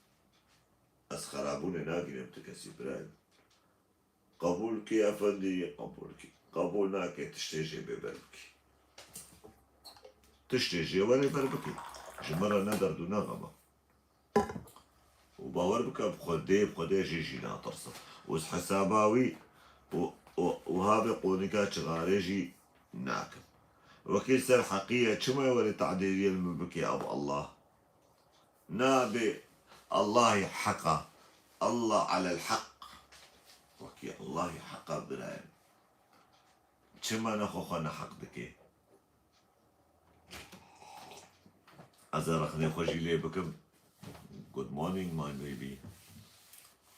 Ez xerabûnê nagînim ti kesî birayê min. Qebûl kî efendî, qebûl kî. Qebûl nake tiştê jê bê ber bikî. Tiştê jê were ber bikî. Ji min re ne derd û ne xem e. Û bawer bike bi Xwedê, bi Xwedê jê jî natirsim. Û ez hesaba wî û, û, û havê qonika çixarê jî nakim. Wekî li ser heqî ye, çima were tadêriyê li min bikî ev Allah? Nabê Allahî heq e. Allah alel heq. Wekî Allahî heq e birayê min. Çima ne xwe xwe neheq dikê? Ez ê rexnê xwe jî lê bikim. Good morning, my baby.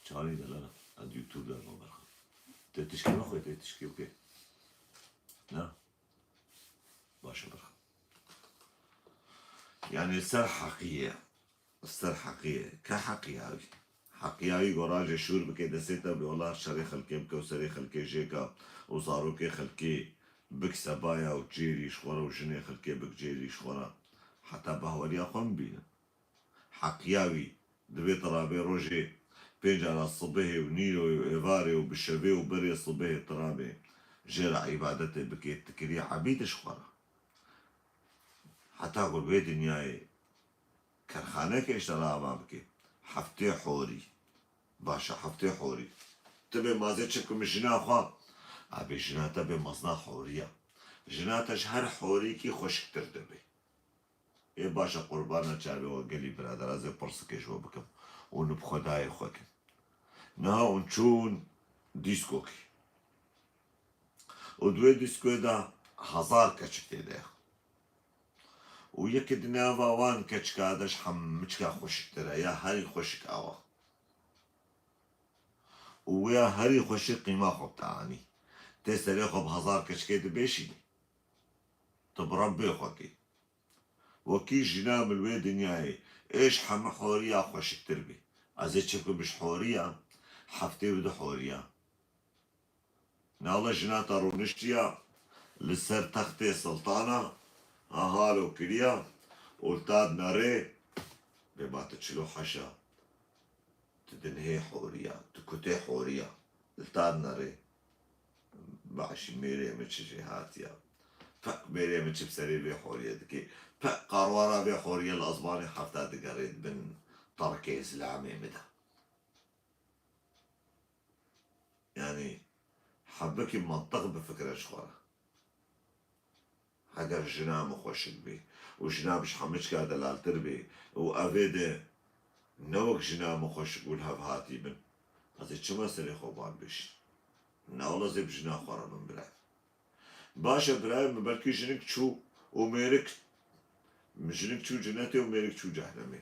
Çawa delala? Ez YouTube de me berxwe. Tê tişkê me xwe, tê tişkê bike. Na? Baş e, berxwe. Yani ser heqî ye. Ser heqî ye. Ke heqî ya wî? Heqî ya wî go rajê şûr bike destê te, bê wela şerê xelkê bike û serê xelkê jêka û zarokê xelkê bik sebaya û cêrî ji xwe re û jinê xelkê bik cêrî ji xwe re. Heta bahweriya xwe min bîne. Heqî ya wî divê tu rabê rojê pênc ara sibihê û nîroyê û êvarê û bi şevê û berê sibihê tu rabê jê re îbadetê bikê, tu kirî ebîd ji xwe re. Heta ku li vê dinyayê kerxaneke ji te re ava bike. Heftê horî. Baş e, heftê horî. Tu bê mazê çi bikim jina xwe? Ebê jina te bê mezna horiya. Jina te ji her horîkî xweşiktir dibe. Ê baş e, qurbana çavê we gelî birader, ez ê pirsikê ji we bikim. Hûn bi Xwedayê xwe kin. Niha hûn çûn dîskokê. Û di wê dîskoyê de hezar keçik tê de ye. Û yekê di nava wan keçika de ji hemiçka xweşiktir e, ya herî xweşik ew e. Û wê ya herî xweşik qîma xwe bi te anî. Tê serê xwe bi hezar keçikê dibêşînî. Tu bi Rebbê xwe kî. Wekî jina min li wê dinyayê ê ji hemû horiya xweşiktir bî. Ez ê çi bikim ji horiya? Heftê û du horiya. Nala jina te rûniştiya, Li ser textê siltana ha halo kiriya û li ta dinerê bê ma tu çil û heşa. Tu dinihê horiya, tu kutê horiya. Li ta dinerê. Başî mêrê min çi jê hatiya. Pek mêrê min çi bi serê vê horiyê dikê. Pek qarwara vê horiyê li ezmanê hefta digerê di bin terkê zilamê min de. Yanî hebikî mantiq bifikire ji xwe re. Heger jina min xweşik bê û jina min ji hemû çika delaltir bê û evê de ne wek jina min xweşik û li hev hatî bin, ez ê çima serê xwe ban bêjî? Ne wele ez ê bi jina xwe re bin bira. Baş e birayê min, belkî jinik çû û mêrik, jinik çû cinetê û mêrik çû cehnemê.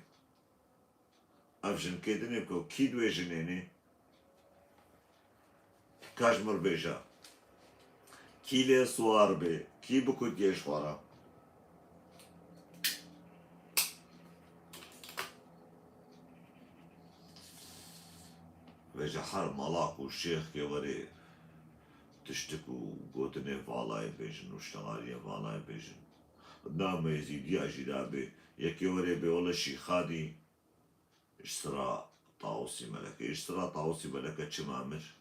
Ev jinkê dinê ku kî di wê jinê ne? Ka ji mir bêje. Kî lê siwar bê, kî bikutiye ji xwe re? Vêje her malak û şêxkê werê tiştik û gotinê valayê bêjin û ştewariyê valayê bêjin. Name Êzîdiya jî rabê, yekê werê bê wele Şîxadî, ji sira Tawusî Melekê. Ji sira Tawusî Meleke çima mir?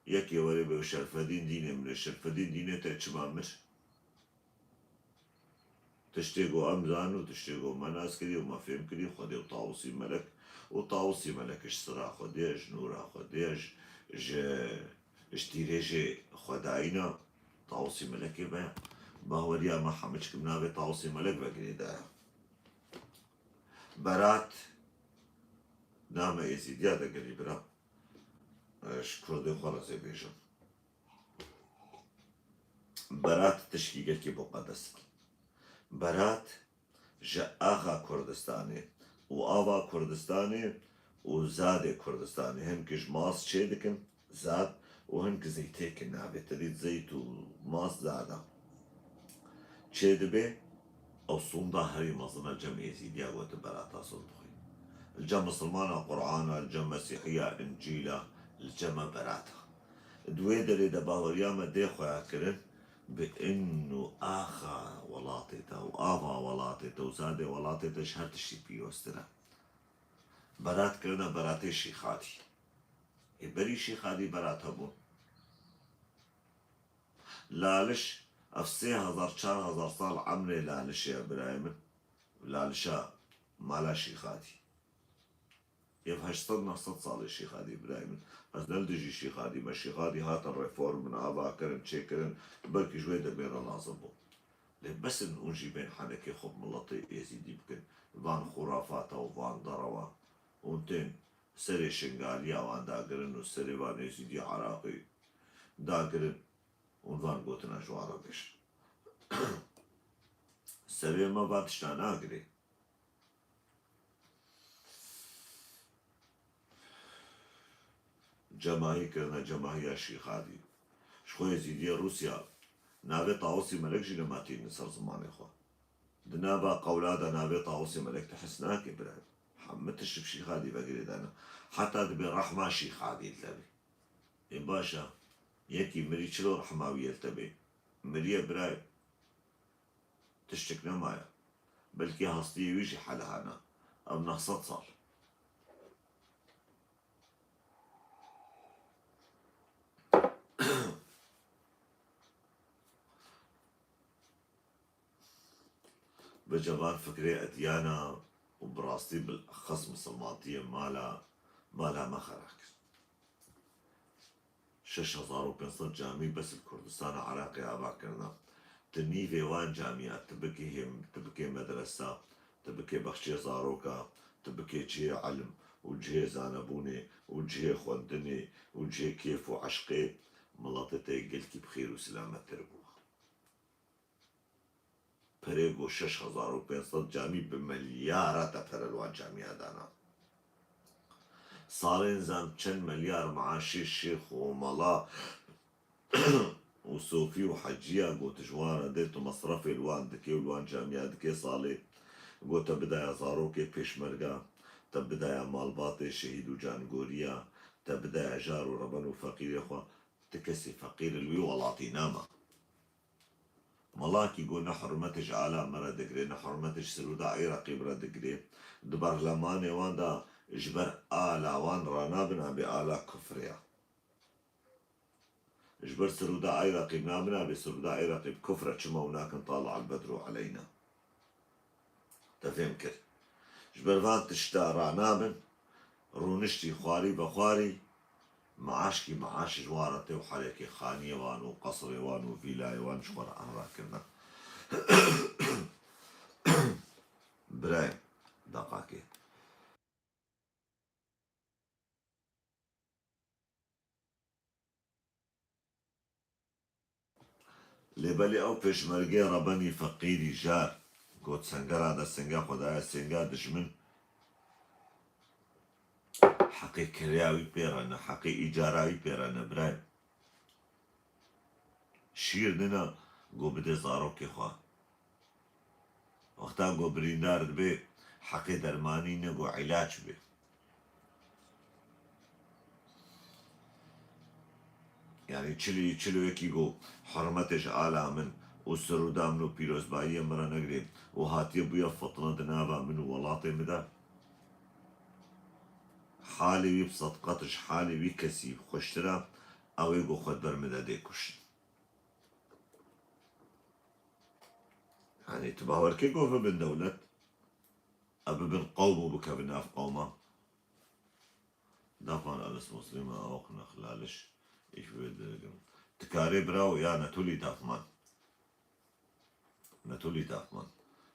Yekê werê bê Şerfedîn dînê min e, Şerfedîn dînê te çima mir? Tiştê ku em zan û tiştê ku me nas kirî û me fêm kirî, Xwedê û Tawusî Melek. Û Tawusî Melek ji sira Xwedê ye, ji nûra Xwedê ye, ji, ji, ji tîrêjê xwedayî ne. Tawusî Melekê me, bahweriya me hemû çikim navê Tawusî Melek ve girêdaya. Berat, name Êzîdiya de gelî bira. Ji kurdê xwe re zê bêjim. Berat tişkî gelkî muqedes e. Berat ji axa Kurdistanê û ava Kurdistanê û zadê Kurdistanê, hin ki ji mas çê dikin, zad û hin ki zeytêkin navê te dît zeyt û mas zada. Çê dibe, ew sûnda herî mezin e cem Êzîdiya gotin berata sor bixwî. Li cem misilmana Qur'ana, li cem mesîhiya Încîla, li cem me berata. Di wê derê de baweriya me dê xweya kirin bi in û axa welatê te û ava welatê te û zadê welatê te ji her tiştî pîroztir e. Berat kirine beratê Şîxadî. Ê berî Şîxadî berat hebûn. Laliş, ev sê hezar, çar hezar sal emrê Lalişê ye birayê min. Lalişa mala Şîxadî. Ev heşt sed neh sed salê Şîxadî birayê min. Ez ne li dijî Şîxadî me. Şîxadî hatin reformin, ava kirin, çêkirin. Belkî ji wê demê re lazim bû. Lê bes in hûn jî bên henekê xwe bi miletê Êzîdî bikin. Van xurafata û van derewa. Hûn tên serê Şingaliya wan dagirin û serê van Êzîdî Iraqî dagirin. Hûn van gotina ji wan re bêjin. Serê me van tişta nagirê. Cemahî kirine cemahiya Şîxadî. Ji xwe Êzîdiyê Rûsya navê Tawusî Melek jî nema tînin ser zimanê xwe. Di nava qewla de navê Tawusî Melek tu his nake bira. Hemû tişt bi Şîxadî ve girêdayne. Heta dibê rehma Şîxadî li te bê. Ê baş e. Yekî mirî çilo rehma wî ye li te bê? Miriye birayê. Tiştek nemaye. Belkî hestiyê wî jî heleha ne. Ev neh sed sal. Bi cevan fikrê edyana û bi rastî bilexes misilmantiyê mala, mala me xera kir. Şeş hezar û pênc sed camî bes li Kurdistana Iraqê ava kirine. Tu nîvê wan camiya, tu bikî hêm-, tu bikê medresa, tu bikê bexçê zaroka, tu bikê cihê ilm û cihê zanebûnê û cihê xwendinê û cihê kêf û eşqê, miletê te yê gelkî bi xêr û silamettir bûye. Perê ku şeş hezar û pênc sed camî bi milyara te pere li wan camiya dana. Salên zan çend milyar maaşê şêx û mela û sofî û heciya ku tu ji wan re dê, tu mesrefê li wan dikê û li wan camiya dikê salê. Ku te bidaya zarokê pêşmerga, te bidaya malbatê şehîd û cangoriya, te bidaya jar û reben û feqîrê xwe. Ti kesê feqîr li wî welatî nema. Malakî ku ne hurmetê ji ala me re digire, ne hurmetê ji sirûda Iraqê re digire, di berlemanê wan de ji ber ala wan ranabin, abê ala kufrê ye. Ji ber sirûda Iraqê nabin, abê sirûda Iraqê bi kufr e, çima û nakin "Tala el bedru aleyna". Te fêm kir. Ji ber van tişta ranabin, rûniştî xwarî vexwarî, meaşkî meaş ji wan re tê û herekê xaniyê wan û qesrê wan û vîlayê wan ji xwe re an rakirine. Birayê, deqakê. Lê belê ew pêşmergê rebenî feqîrî jar, got, sengera de senga xwe daye senga dijmin, heqê kereya wî pê re ne, heqê îcara wî pê re ne, birayê. Şîr nina ku bide zarokê xwe. Wexta ku birîndar dibe, heqê dermanî ne ku îlaç be. Yanî çilî, çil û yekî ku hurmetê ji ala min û sirûda min û pîrozbayiyê min re negirê û hatiye bûye fitne di nava min û welatê min de. Halê wî bi sed qet ji halê wî kesî xweştir e, ew ê ku xwe di ber min de dê kuştin. Yanî tu bawer kê ku bibin dewlet, ev bibin qewm û bikevin nav qewma. Dafman alles Muslime auch nach Lalisch, ich würde. Dikarê birawo ya netulî dafman. Netulî dafman.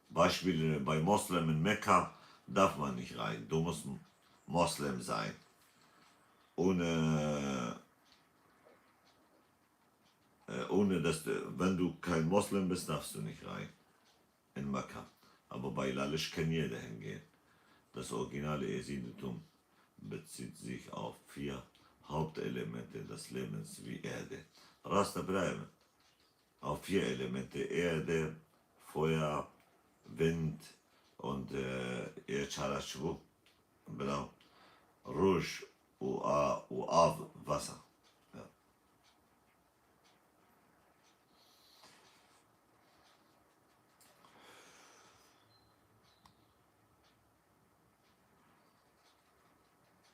Beispiel bei Moslem in Mekka darf man nicht rein. Du musst Moslem sein. Und, äh, äh, ohne dass, wenn du kein Moslem bist, darfst du nicht rein. In Mekka. Aber bei Lalisch keniye de hingehen. Das originale Eziditum bezieht sich auf vier Hauptelemente des Lebens wie Erde. Rast e birayê min. Auf vier Elemente, Erde, Feuer, Wind und, äh, ê çara çi bû? Bila roj û a-, û av, Wasser. Ya.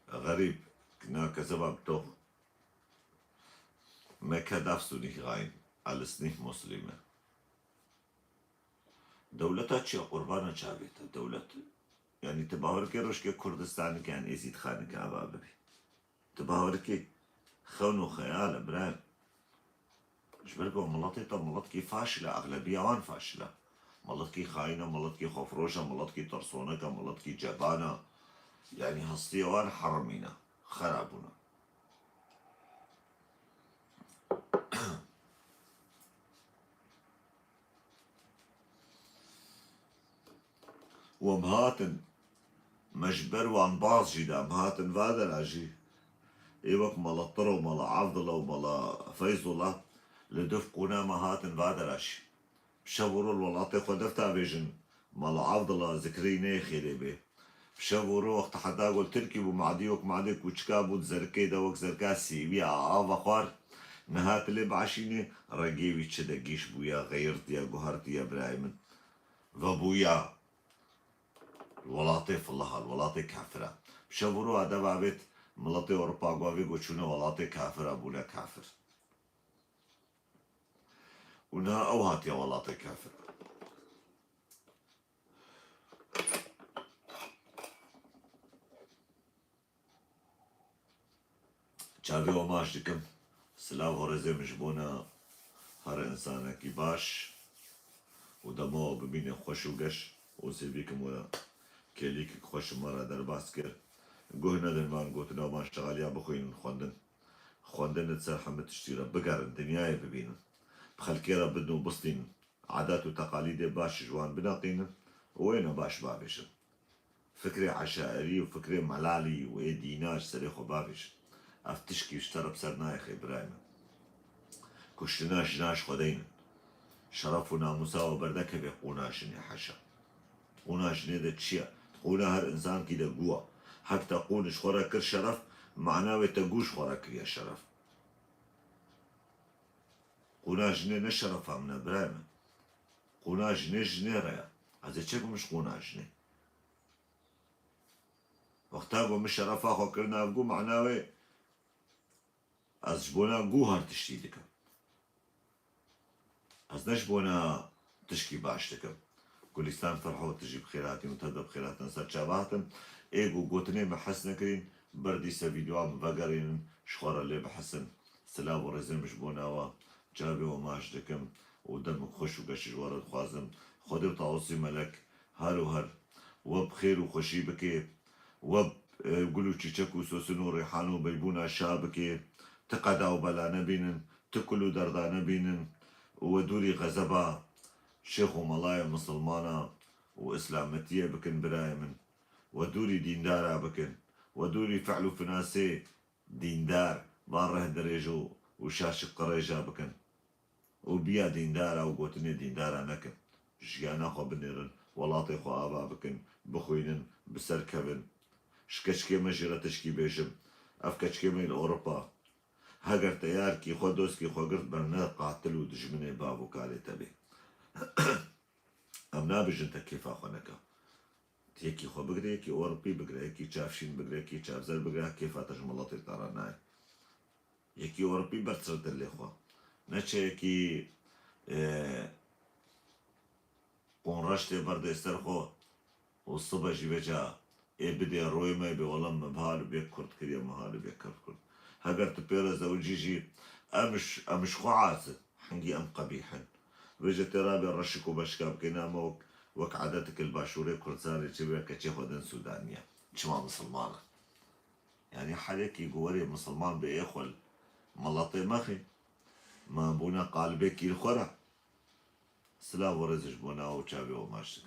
Xerîb, na kezeba bi tox. Mekka darfst du nicht rein, alles nicht Muslime. Dewleta çi ya qurbana çavê te? Dewlet, yanî tu bawer ke rojke Kurdistanike yan Êzîdxanike ava bibî. Tu bawer ke xewn û xeyal e, birayê. Ji ber ku miletê te miletkî faşil e, exlebiya wan faşil e. Miletkî xayîn e, miletkî xwefiroş e, miletkî tirsonik e, miletkî ceban e. Yanî hestiyê wan herimîne, xera bûne. Û em hatin, me ji ber wan baz jî da, em hatin vadera jî. Ê wek Mela Tiro, Mela Evdila û Mela Feyzula li duf qûna me hatin vadera jî. Bi şev û roj welatê xwe def davêjin, Mela Evdila zikrî neyê xêrê bê. Bi şev û roj wexta heta ku li Tirkî bû, madî wek madê kûçika bû, di zerikê de wek zerika sêwî ya ava xwar. Niha tu lê biaşînê, rengê wî çi de gîş bûye, xeyirtiye, guhertiye birayê min. Vebûya welatê filah, welatê kafir e. Bi şev û roj deva vêt miletê Ewropa gavê ku çûne welatê kafir e, bûne kafir. Û niha ew hatiye welatê kafir. Çavê we maç dikim. Silav û rêzê min ji bona her insanekî baş û dema we bimîne xweş û geş û sêvî kim we kêlîkek xweş ji me re derbas kir. Guh nedin van gotina van şexaliya bixwînin xwendin. Xwendin li ser hemî tiştî re bigerin, dinyayê bibînin. Bi xelkê re bidin û bistînin. Adet û teqalîdê baş ji wan bineqînin û wê ne baş bavêjin. Fikrê eşairî û fikrê melalî û ê dîna ji serê xwe bavêjin. Ev tişkî ji te re bi ser nayê xê birayê min. Kuştina jina ji xwe deynin. Şeref û namûsa we berdekeve qûna jinê heşa. Qûna jinê de çi ye? Qûna her însankî de gû e. Hek te qûn ji xwe re kir şeref, mana wê te gû ji xwe re kiriye şeref. Qûna jinê ne şerefa min e, birayê min. Qûna jinê ji jinê re ye. Ez ê çi bikim ji qûna jinê? Wexta ku min şerefa xwe kir nav gû, mana wê ez ji bona gû her tiştî dikim. Ez ne ji bona tişkî baş dikim. Gulîstan Ferho, tu jî bi xêr hatî û te de bi xêr hatin ser çava hatin. Ê ku gotinê me hez nekirîn, ber dîse vîdeoya min vegerînin, ji xwe re lê bihesin. Silav û rêzê min ji bona we, çavê we maç dikim û demik xweş û geş ji we re dixwazim. Xwedê û Tawusî Melek her û her we bi xêr û xweşî bike, we bi, e, gul û çîçek û sosin û rêhan û beybûna şa bike, ti qeda û bela nebînin, ti kul û derda nebînin û we dûrî xezeba şêx û melayê misilmana û îslametiyê bikin birayê min. We dûrî dîndara bikin. We dûrî fe'l û finasê dîndar, van reh dirêj û, û şaşik qirêja bikin. Û biya dîndara û gotinê dîndara nekin. Jiyana xwe binêrin, welatê xwe ava bikin, bixwînin, bi ser kevin. Ji keçikê me jî re tişkî bêjim. Ev keçikê me li Ewropa, heger teyarkî xwe, doskî xwe girt, berne qatil û dijminê bav û kalê te bê. Em nabêjin te kêfa xwe neke. Yekî xwe bigire, yekî Ewropî bigire, yekî çavşîn bigire, yekî çavzer bigire, kêfa te ji miletê te re nayê. Yekî Ewropî bertire dilê xwe. Neçe yekî, e, qonreş tê berdê ser xwe û sibe jî vêca ê bidê royê me bê, wela me bi hal û bê kurd kiriye, me hal û bê kurd kurd. Heger tu pê re zewicî jî, em ji, em ji xwe aciz, hingî em qebîh in. Vêca tê rabê reşik û beşika bikê, na me wek, wek edetik li başûrê Kurdistanê çi bê, keçê xwe din Sûdaniye. Çima misilman in? Yanî herekî ku werê misilman bê ê xwe li miletê me xî, me bûne qalibekî li xwe re. Silav û rêz ji bo nav û çavê we maç dikim.